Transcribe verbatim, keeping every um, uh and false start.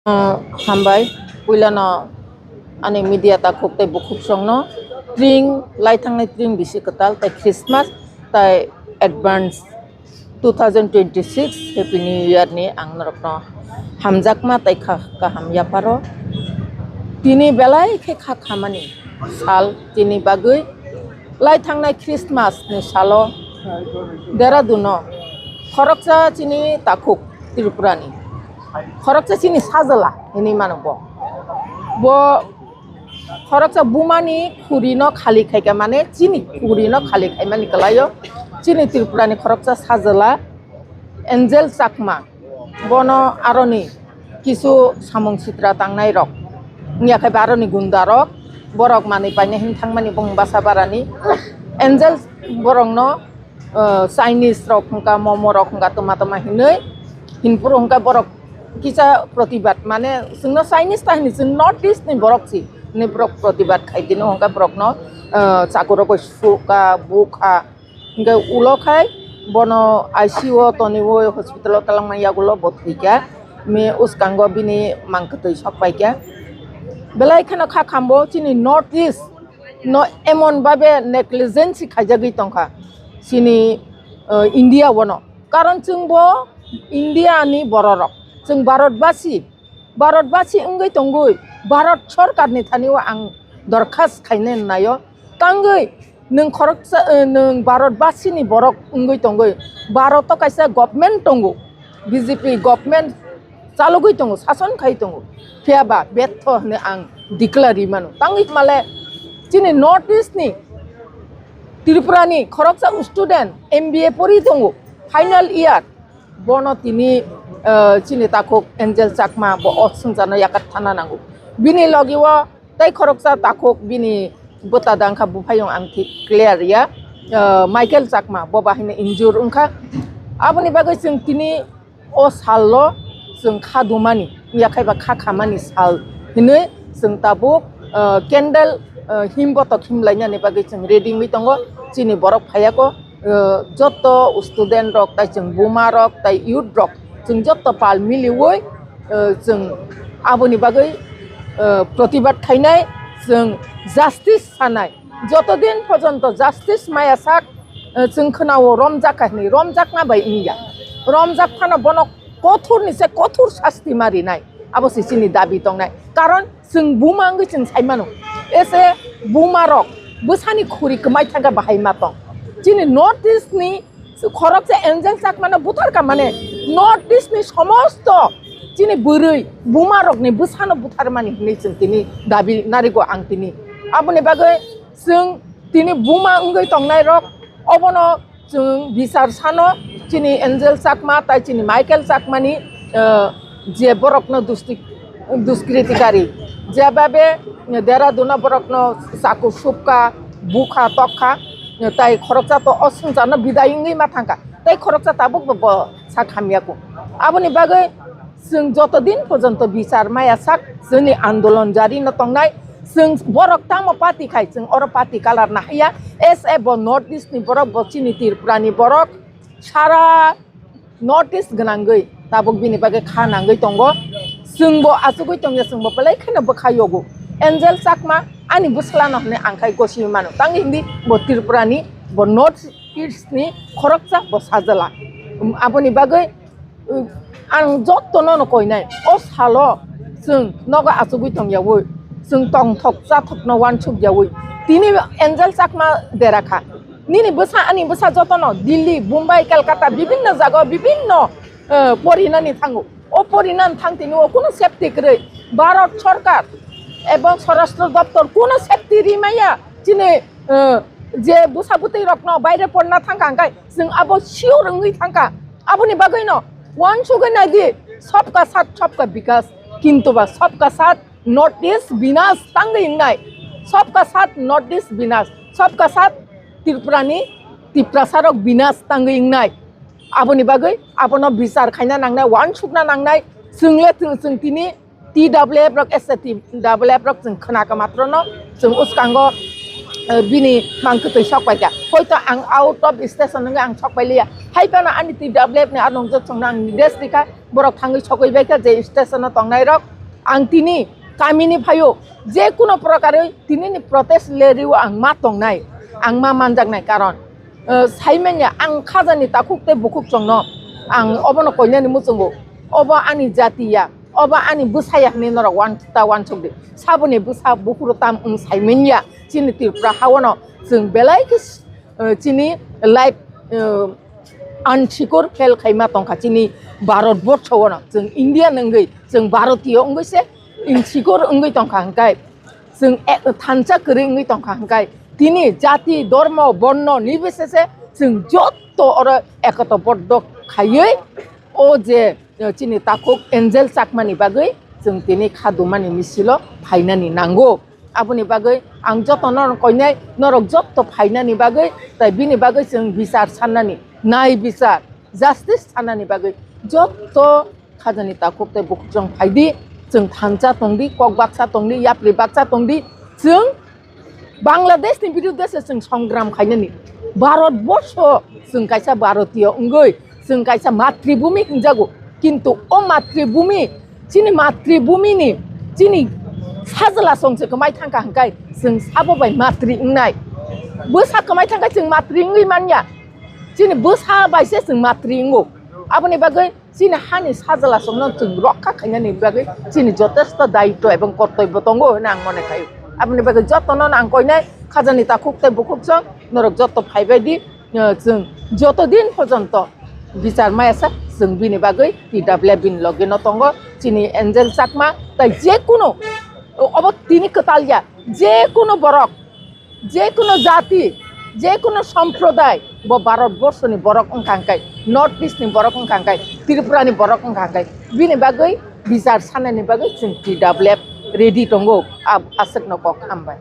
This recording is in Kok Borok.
Ah, hambai, puilano ani media takhuk tei bukhuk songno tring, lai thangnai tring bisi kwtal tei Christmas tei advance two thousand twenty-six Happy New Year ni ang norokno hamjakma tei kha-, kaham yaparo. Tini belai khe kha khamani sal, tini bagwi lai thangnai Christmas ni salo Dehradun o khoroksa chini takhuk Tripura ni khoroksa chini sajala hinwi mano bo. Bo khoroksa bumani khuri no khali khaikha, mane chini khuri no khali khaimani kwlaio. Chini Tripura ni khoroksa sajala Angel Chakma, bono aroni kisu samung sitra tangnai rok, wngya khe ba aroni gunda rok, borok manwi paina hin thangmani bung basa barani. Angel borokno, uh, Chinese rok hwnka, momo rok hwnka, toma toma hinwi, hinphuru hwnka borok kisa protibad, mane chwngno Chinese ta hini, chwng North East ni borok si hinwi borok protibad khai dino hwnka borokno, uh, chakurogwi suka bukha. Hingke ulo khai bono I C U o toniwi hospital o talangma yagulo bo thwikha. Me uskango bini mangkwtwi sokpaikha. Belai kheno kha khambo chini North East no emon babe negligence khaijagwi tongkha chini, eh, India bono. Karon chwngbo India ni bororok, chwng Bharatbasi, Bharatbasi wngwi tongwi Bharat sorkarni thani o ang dorkhas khainai naio. Tangwi nwng khoroksa, eh, nwng Bharatbasini borok wngwi tongwi, Bharat o kaisa government tongo, B J P government chalogwi tongo, sason khai tongo, phiya ba betho hwnwi ang declare ri mano. Tangwi male chini North East ni Tripura ni khoroksa student M B A pori tongo, final year, bono tini, eh, chini takhuk Angel Chakma bo o swngcharno yakat thana nango. Bini logi o tei khoroksa takhuk bini bwta dangkha buphayung ang thi clear ya, eh, Michael Chakma bo bahino injure wngkha. Aboni bagwi chwng tini o sallo chwng kha dumani, yakhai ba kha khamani sal hinwi chwng tabuk, eh, candle, eh, him botok him lainani bagwi chwng ready wngwi tongo. Chini borok phaiya ko, eh, joto student rok, tai chwng buma rok, tai youth rok, chwng joto pal miliwi, eh, chwng aboni bagwi, eh, protibad khainai, chwng justice sanai. Joto din porjonto justice maya sak, eh, chwng khwnao romjak kha hinwi, romjakma bai wngya. Romjak phano bono kothor ni se kothor sasti ma rinai. Abo se chini dabi tongnai. Karon chwng buma wngwi chwng sai mano. Ese buma rok bwsani khuri kwmai thangkha bahai ma tong. Chini North East ni khoroksa Angel Chakmano butharkha, mane North East ni somosto chini bwrwi buma rokni bwsano butharmani hinwi chwng tini dabi narigo ang tini. Aboni bagwi chwng tini buma wngwi tongnai rok obono chwng bichar sano chini Angel Chakma tai chini Michael Chakmani, eh, je borokno dusti-, duskritikari, jebabe Dehradun o borokno chaku supkha, bukha, tokha, tai khoroksa to o swngcharno bidai wngwi ma thangkha, tai khoroksa tabukbo bo sak hamya kho. Aboni bagwi chwng joto din porjonto bichar maya sak chwngni andolon jari no tongnai. Chwng borok tamo party khai, chwng oro party kalar nahaiya. S A bo North East ni borok, bo chini Tripura ni borok, sara North East gwnangwi tabuk bini bagwi kha nangwi tongo. Chwngbo achugwi tongya, chwngbo belai kheno bwkha yogo. Angel Chakma ani bwsla no hwnwi ang khai gosi mano. Tangwi hindi bo Tripura ni, bo North East ni khoroksa bo sajala. Um, aboni bagwi, um, ang joto no no koinai. O salo chwng nogo achugwi tongyawi, chwng tongthok chathok no wansuk yawi. Tini Angel Chakma dera kha. Nini bwsa, ani bwsa jotono Delhi, Mumbai, Kolkata, bibinno jaga o bibinno, eh, porinani thango. O porinani thang tini o kuno safety kwrwi. Bharat Sarkar ebong Swarashtra Doptor kuno safety rimaya. Chini, eh, je bwsa bwtwi rokno baire porna thangkha hwnkhe chwng abo sure wngwi thangkha. Aboni bagwino wansugwi naidi, sabka saath sabka vikas, kintu ba sabka saath North East binas tangwi wngnai. Sabka saath North East binas. Sabka saath Tripura ni Tiprasa rok binas tangwi wngnai. Aboni bagwi abono bichar khaina nangnai, wansukna nangnai. Chwng le chwng, chwng tini T W F rok, S A T W F rok chwng khwnaka matrono chwng uskango eh, bini mang kwtwi sok paikha. Hoito ang out of station wngwi ang sok pailiya. Hai phano ani T W F ni a nongjak chwngno ang nides rikha. Borok thangwi sokwi baikha je station o tongnai rok. Ang tini kamini phaio je kuno prokarwi tinini protest rally o ang ma tongnai, ang ma manjaknai karon, eh, saimanya ang khajani takhuk tei bukhuk chwngno ang obono koinani muchungo. Obo ani jati ya, obo ani bwsa ya hinwi norok wan-, ta wansuk di. Saboni bwsa bukhuro tam wng saimanya chini Tripura haono chwng belai khe, eh, chini life, eh, unsikur fail khaima tongkha chini Bharat borsho ono. Chwng Indian wngwi, chwng Bharatiyo wngwi se insecure wngwi tongkha hwnkhe, chwng e-, thansa kwrwi wngwi tongkha hwnkhe, tini jati, dhormo, borno nibisese chwng jotto oro ekotoboddo khaiwi o je, eh, chini takhuk Angel Chakmani bagwi chwng tini khadumani misilo phainani nango. Aboni bagwi ang jotono koinai norok jotto phainani bagwi, tai bini bagwi chwng bichar sannani, nai bichar, justice sannani bagwi jotto khajani takhuk tei bukhuk chwng phai di, chwng thansa tong di, kok baksa tong di, yapri baksa tong di, chwng Bangladesh ni biruddhe se chwng songram khainani. Bharat borsho chwng kaisa Bharatiyo wngwi chwng kaisa matribhumi hwnjago, kintu o matribhumi, chini matribhumi ni chini sajla song se kwmai thangkha hwnkhe chwng sabo bai matri wngnai. Bwsa kwmai thangkhe chwng matri wngwi manya, chini bwsa bai se chwng matri wngo. Aboni bagwi chini hani sajla songno chwng rokha khainani bagwi chini jotesto daitto ebong kortoibbo tongo hwnwi ang mone khaio. Aboni bagwi jotono ang koinai khajani takhuk tei bukhuk chwng norok jotto phaibai di, eh, chwng joto din porjonto bichar maya sa chwng bini bagwi T W F bini loge no tongo chini Angel Chakma tai je kuno obo tini kwtal ya je kuno borok je kuno jati, je kuno somproday, bo Bharat borsho ni borok wngkha hwnkhe, North East ni borok wngkha hwnkhe, Tripura ni borok wngkha hwnkhe, bini bagwi bichar sanani bagwi chwng T W F ready tongo, a-, aswkno kok hambai.